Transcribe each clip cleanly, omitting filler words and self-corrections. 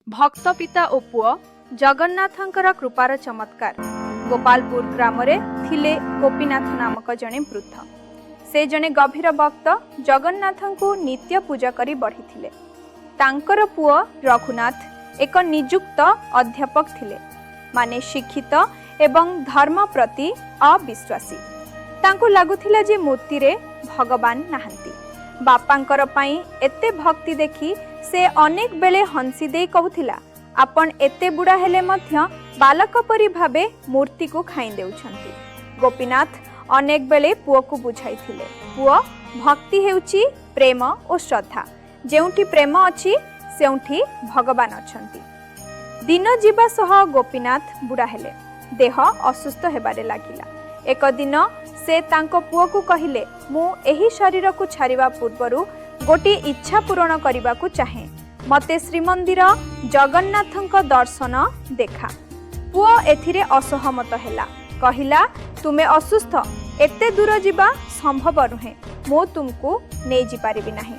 ଭକ୍ତ ପିତା ଓ ପୁଅ, ଜଗନ୍ନାଥଙ୍କର କୃପାର ଚମତ୍କାର। ଗୋପାଳପୁର ଗ୍ରାମରେ ଥିଲେ ଗୋପୀନାଥ ନାମକ ଜଣେ ବୃଦ୍ଧ। ସେ ଜଣେ ଗଭୀର ଭକ୍ତ, ଜଗନ୍ନାଥଙ୍କୁ ନିତ୍ୟ ପୂଜା କରି ବଢ଼ିଥିଲେ। ତାଙ୍କର ପୁଅ ରଘୁନାଥ ଏକ ନିଯୁକ୍ତ ଅଧ୍ୟାପକ ଥିଲେ, ମାନେ ଶିକ୍ଷିତ ଏବଂ ଧର୍ମ ପ୍ରତି ଅବିଶ୍ୱାସୀ। ତାଙ୍କୁ ଲାଗୁଥିଲା ଯେ ମୂର୍ତ୍ତିରେ ଭଗବାନ ନାହାନ୍ତି। ବାପାଙ୍କର ପାଇଁ ଏତେ ଭକ୍ତି ଦେଖି ସେ ଅନେକ ବେଳେ ହଂସି ଦେଇ କହୁଥିଲା, "ଆପଣ ଏତେ ବୁଢ଼ା ହେଲେ ମଧ୍ୟ ବାଲକ ପରି ଭାବେ ମୂର୍ତ୍ତିକୁ ଖାଇ ଦେଉଛନ୍ତି।" ଗୋପୀନାଥ ଅନେକ ବେଳେ ପୁଅକୁ ବୁଝାଇଥିଲେ, "ପୁଅ, ଭକ୍ତି ହେଉଛି ପ୍ରେମ ଓ ଶ୍ରଦ୍ଧା। ଯେଉଁଠି ପ୍ରେମ ଅଛି, ସେଇଠି ଭଗବାନ ଅଛନ୍ତି।" ଦିନ ଯିବା ସହ ଗୋପୀନାଥ ବୁଢ଼ା ହେଲେ। ଦେହ ଅସୁସ୍ଥ ହେବାରେ ଲାଗିଲା। ଏକ ଦିନ ସେ ତାଙ୍କ ପୁଅକୁ କହିଲେ, "ମୁଁ ଏହି ଶରୀରକୁ ଛାଡ଼ିବା ପୂର୍ବରୁ ଗୋଟିଏ ଇଚ୍ଛା ପୂରଣ କରିବାକୁ ଚାହେଁ। ମୋତେ ଶ୍ରୀମନ୍ଦିର ଜଗନ୍ନାଥଙ୍କ ଦର୍ଶନ ଦେଖା।" ପୁଅ ଏଥିରେ ଅସହମତ ହେଲା। କହିଲା, "ତୁମେ ଅସୁସ୍ଥ, ଏତେ ଦୂର ଯିବା ସମ୍ଭବ ନୁହେଁ। ମୁଁ ତୁମକୁ ନେଇଯାଇପାରିବି ନାହିଁ।"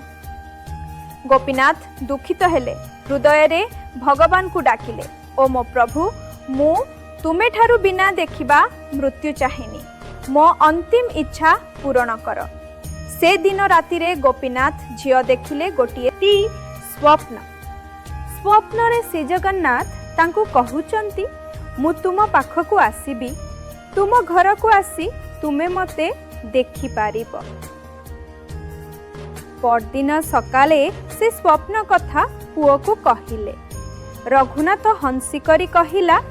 ଗୋପୀନାଥ ଦୁଃଖିତ ହେଲେ। ହୃଦୟରେ ଭଗବାନଙ୍କୁ ଡାକିଲେ, "ଓ ମୋ ପ୍ରଭୁ, ମୁଁ ତୁମେଠାରୁ ବିନା ଦେଖିବା ମୃତ୍ୟୁ ଚାହେଁନି। ମୋ ଅନ୍ତିମ ଇଚ୍ଛା ପୂରଣ କର।" ସେଦିନ ରାତିରେ ଗୋପୀନାଥ ଝିଅ ଦେଖିଲେ ଗୋଟିଏ ସ୍ୱପ୍ନ। ସ୍ୱପ୍ନରେ ଶ୍ରୀଜଗନ୍ନାଥ ତାଙ୍କୁ କହୁଛନ୍ତି, "ମୁଁ ତୁମ ପାଖକୁ ଆସିବି। ତୁମ ଘରକୁ ଆସି ତୁମେ ମୋତେ ଦେଖିପାରିବ।" ପରଦିନ ସକାଳେ ସେ ସ୍ୱପ୍ନ କଥା ପୁଅକୁ କହିଲେ। ରଘୁନାଥ ହଂସି କରି କହିଲା,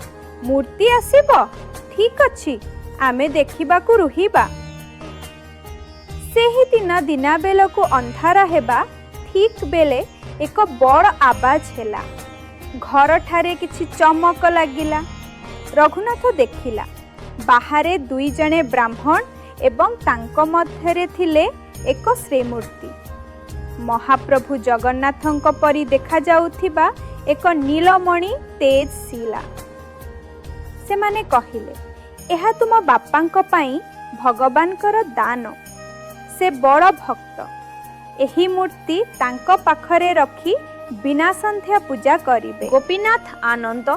"ମୂର୍ତ୍ତି ଆସିବ? ଠିକ ଅଛି, ଆମେ ଦେଖିବାକୁ ରୁହିବା।" ସେହିଦିନ ଦିନାବେଳକୁ ଅନ୍ଧାର ହେବା ଠିକ ବେଳେ ଏକ ବଡ଼ ଆବାଜ ହେଲା। ଘରଠାରେ କିଛି ଚମକ ଲାଗିଲା। ରଘୁନାଥ ଦେଖିଲା, ବାହାରେ ଦୁଇ ଜଣେ ବ୍ରାହ୍ମଣ ଏବଂ ତାଙ୍କ ମଧ୍ୟରେ ଥିଲେ ଏକ ଶ୍ରୀମୂର୍ତ୍ତି, ମହାପ୍ରଭୁ ଜଗନ୍ନାଥଙ୍କ ପରି ଦେଖାଯାଉଥିବା ଏକ ନୀଳମଣି ତେଜ ଶିଲା। ସେମାନେ କହିଲେ, "ଏହା ତୁମ ବାପାଙ୍କ ପାଇଁ ଭଗବାନଙ୍କର ଦାନ। ସେ ବଡ଼ ଭକ୍ତ। ଏହି ମୂର୍ତ୍ତି ତାଙ୍କ ପାଖରେ ରଖି ବିନା ସନ୍ଧ୍ୟା ପୂଜା କରିବେ।" ଗୋପୀନାଥ ଆନନ୍ଦ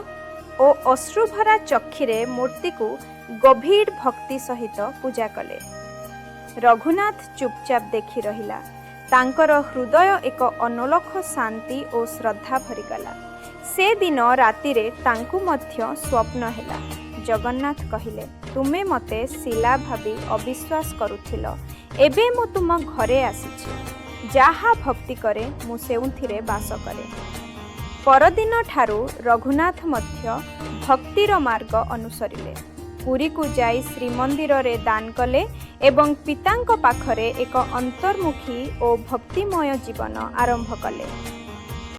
ଓ ଅଶ୍ରୁଭରା ଚକ୍ଷୁରେ ମୂର୍ତ୍ତିକୁ ଗଭୀର ଭକ୍ତି ସହିତ ପୂଜା କଲେ। ରଘୁନାଥ ଚୁପଚାପ ଦେଖି ରହିଲା। ତାଙ୍କର ହୃଦୟ ଏକ ଅନୋଲଖ ଶାନ୍ତି ଓ ଶ୍ରଦ୍ଧା ଭରିଗଲା। ସେଦିନ ରାତିରେ ତାଙ୍କୁ ମଧ୍ୟ ସ୍ୱପ୍ନ ହେଲା। ଜଗନ୍ନାଥ କହିଲେ, "ତୁମେ ମୋତେ ଶିଲା ଭାବି ଅବିଶ୍ୱାସ କରୁଥିଲ। ଏବେ ମୁଁ ତୁମ ଘରେ ଆସିଛି। ଯାହା ଭକ୍ତି କରେ, ମୁଁ ସେଇଥିରେ ବାସ କରେ।" ପରଦିନ ଠାରୁ ରଘୁନାଥ ମଧ୍ୟ ଭକ୍ତିର ମାର୍ଗ ଅନୁସରିଲେ। ପୁରୀକୁ ଯାଇ ଶ୍ରୀମନ୍ଦିରରେ ଦାନ କଲେ ଏବଂ ପିତାଙ୍କ ପାଖରେ ଏକ ଅନ୍ତର୍ମୁଖୀ ଓ ଭକ୍ତିମୟ ଜୀବନ ଆରମ୍ଭ କଲେ।